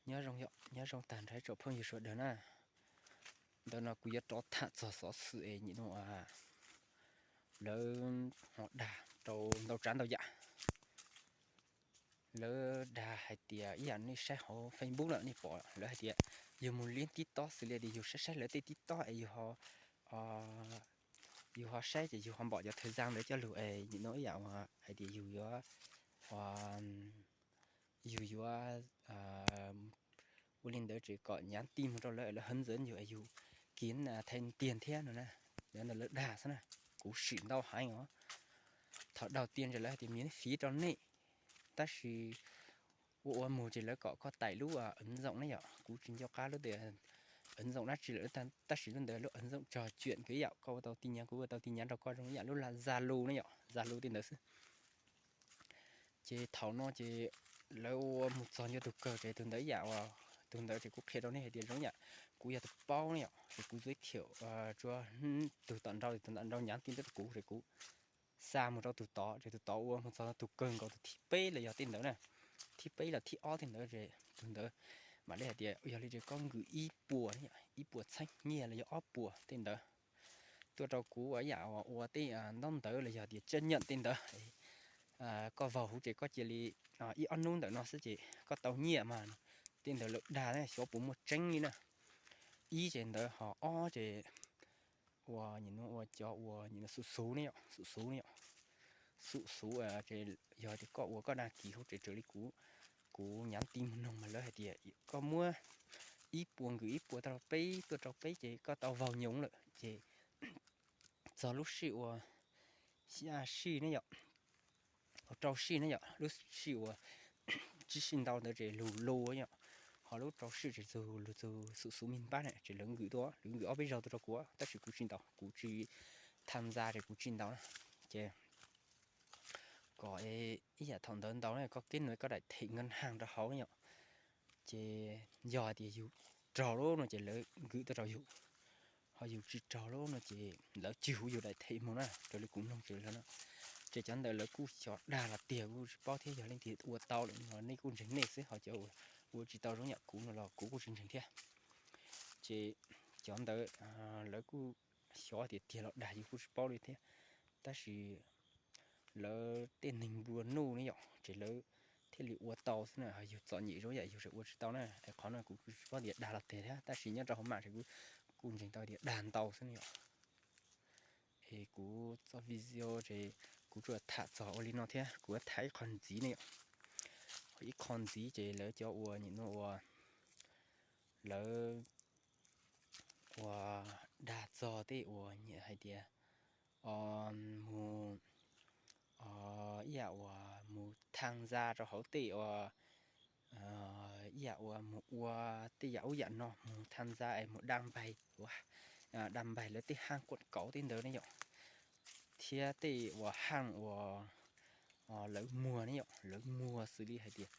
Nyob zoo, nyob zoo tag nrho tsoom phooj ywg sawv daws na. Ntawm no kuv yuav rov tham txog xov xwm es nyim no lawv ho dag rau ntau tsav ntau yam. Lawv dag hais tias ib yam nej saib hauv Facebook lawm nej pom lawv hais tias yus mus liab TikTok xws li tias yus saib saib lawv tej TikTok es yus ho saib ces yus ho npom cov thawj zaj ntawd coj lug es nyim no ib yam hais tias yus yuav, yus yuav ua li ntawd ces kom nyav ti mus rau lawv es lawv hawv ntxawv yus es yus kiv thais tiag thiab no na. Lawv ntawd lawv dag xwb na, kuv sim ntau heev os. Thaum đầu tiên ces lawv hais tias miễn phí rau nej, tab sis ua ua mus ces lawv kom koj tải lub ứng dụng ne yom, kuv tsis nco qab lub ứng dụng dab tsi lawm, tab sis lub ntawd lub ứng dụng trò chuyện, ib yam koj ua tau tin nhắn kuv ua tau tin nhắn rau koj zoo ib yam lub Zalo ne yom, Zalo tej ntawd xwb. Ces thaum no ces lawv ua mus txog ncua tus kawg ces tus ntawd ib yam, tus ntawd ces kuv qhia rau nej hais tias zoo ib yam kuv yog tus paub ne yom, ces kuv giới thiệu rua tus tom nrau, tus tom nrau nyav ti tuaj rau kuv ces kuv xa mus rau tus tod ces tus tod ua mus txog tus kawg nkaus tus thib peb los yog tej ntawd na, thib peb los thib ob tej ntawd ces tus ntawd mam li hais tias yog li ces koj nkwm ib puas, ib puas txheeb nyiaj los yog ob puas tej ntawd tuaj rau kuv ib yam ua tej ntaub ntawv los yog tias chấp nhận tej ntawd. Koj vaug huv ces koj cia li ib ob hnub ntawm no xwb ces koj tau nyiaj mas, tej ntawd lawv dag xyov puas muaj tseeb li na. Ib ces ntawd ho ob ces ua nyim no ua cov ua nyim no xu xuv ne yom, xu xuv ne yom, xu xuv ces yog tias koj ua koj đăng ký hauv tsev raws li kuv, kuv nyav ti mus noog mas lawv hais tias koj muab ib puas nkwm ib puas tuaj rau peb, tuaj rau peb ces koj tau vaug nyoos lawm ces txog lub sij ua xya sij ne yom, rau sij ne yom, lub sij ua tsib sij ntau ntawd ces lug lug yom, ho lub rau sij ces lug txug xu xuv me npab na ces lawv nkwm tuaj, lawv nkwm ob peb zaug tuaj rau kuv tab sis kuv tsis ntaus, kuv tsis tham ntxa ces kuv tsis ntaus na. Ces kom ib yam thaum ntawd ntaus ne koj kết nối koj đại thể ngân hàng rau hauv ne yom, ces yog hais tias yus raug lawm no ces lawv nkwm tuaj rau yus, ho yus tsis raug lawm no ces lawv cig huv yus đại thể mus na, raws li kuv mloog tsev lawv no. Ces cov ntawd lawv kuj xyov dag los tiag kuj tsis paub thiab, yog leej twg ua tau lawm no nej kuj ntseeg nej xwb, ho cov ua tsis tau zoo yam kuv no los kuv kuj tsis ntseeg thiab. Ces cov ntawd lawv kuj xyov tias tiag los dag yus kuj tsis paub li thiab, tab sis lawv tej neeg nplua nuj ne yom, ces lawv thiaj li ua tau xwb na, yus txom nyem zoo yam yus tseem ua tsis tau na. Es qhov no kuv kuj tsis paub tias dag los tiag thiab, tab sis nyob rau hauv mam ces kuv kuj ntseeg tau tias dag ntau xwb ne yom. Es kuv txoj video ces kuv tsuas tham txog ua li no thiab, kuv tham ib qho ntxiv ne yom. Ib qho ntxiv ces lawv cov ua nyim no ua, lawv ua dag txog tej uas hais tias mus ib yam uas mus tham ntxa rau hauv tej uas ib yam uas mus ua tej yam ub yam no, mus tham ntxa es mus đăng bài, đăng bài lawv tej haj kuam kauv tej ntawd ne yom, thiab tej uas haj uas lawv muag ne yom, lawv muag xws li hais tias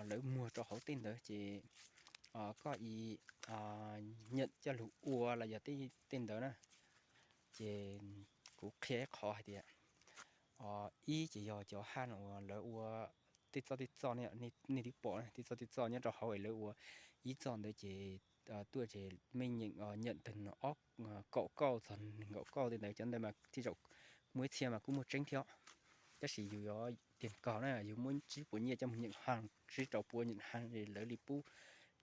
lawv muag rau hauv tej ntawd ces koj ib nyam coj lug ua los yog tej ntawd na. Ces kuv qhia ib qho hais tias ib ces yog cov haj uas lawv ua tej txoj tej txoj ne, nej twb pom tej txoj tej txoj nyob rau hauv es lawv ua ib txoj ntawd ces tuaj ces mej nyeem nyam tag ob kaum kauj txog nees nkaum kauj tej ntawd, cov ntawd mas tej zaum muaj ib txhia mas kuj muaj tseeb thiab. Tab sis yus yuav tiag kog na, yus muab tsib puas nyiaj coj mus nyam haj, tsib rau puas nyam haj, lawv li pub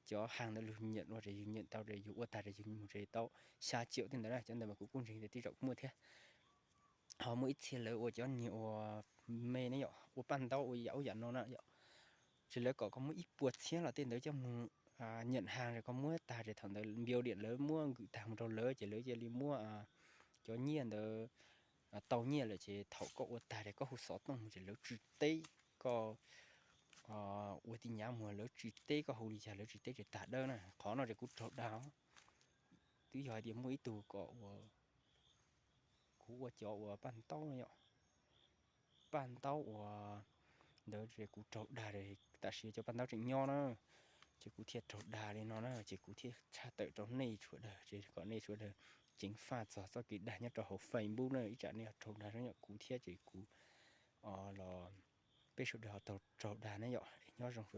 cov haj ntawd lug nyam ua ces yus nyam tau ces yus ua tag ces yus mus ces tau xya triệu tej ntawd na, cov ntawd mas kuv kuj ntseeg tias tej zaum kuj muaj thiab. Ho muaj ib txhia lawv ua cov niag ua me ne yom, ua paj ntaub ua yam ub yam no na yom, ces lawv kom koj muab ib puas txhiab los tej ntawd coj mus nyam haj ces koj muab tag ces thaum ntawd npiau diam lawv muab nkwm tag mus rau lawv ces lawv cia li muab cov nyiaj ntawd tau nyiaj lawm ces thaum koj ua tag ces koj hu xov tooj mus ces lawv tsis teb koj, ua tij nyav mus lawv tsis teb koj hu li cas lawv tsis teb ces tag dawb na. Qhov no ces kuv raug dag. Twb yog hais tias muaj ib tug kom ua, kuv ua cov ua paj ntaub no yom, paj ntaub ua ntawd ces kuv raug dag, tam sim cov paj ntaub tseem nyob na, ces kuv thiaj raug dag li no na, ces kuv thiaj tshaj tawm rau nej sawv daws ces kom nej sawv daws ceev faj txog txoj kev dag nyob rau hauv Facebook na, ib tsam nej raug dag zoo yam kuv thiab ces kuv los peb sawv daws ho raug dag na yom. Nyob zoo sawv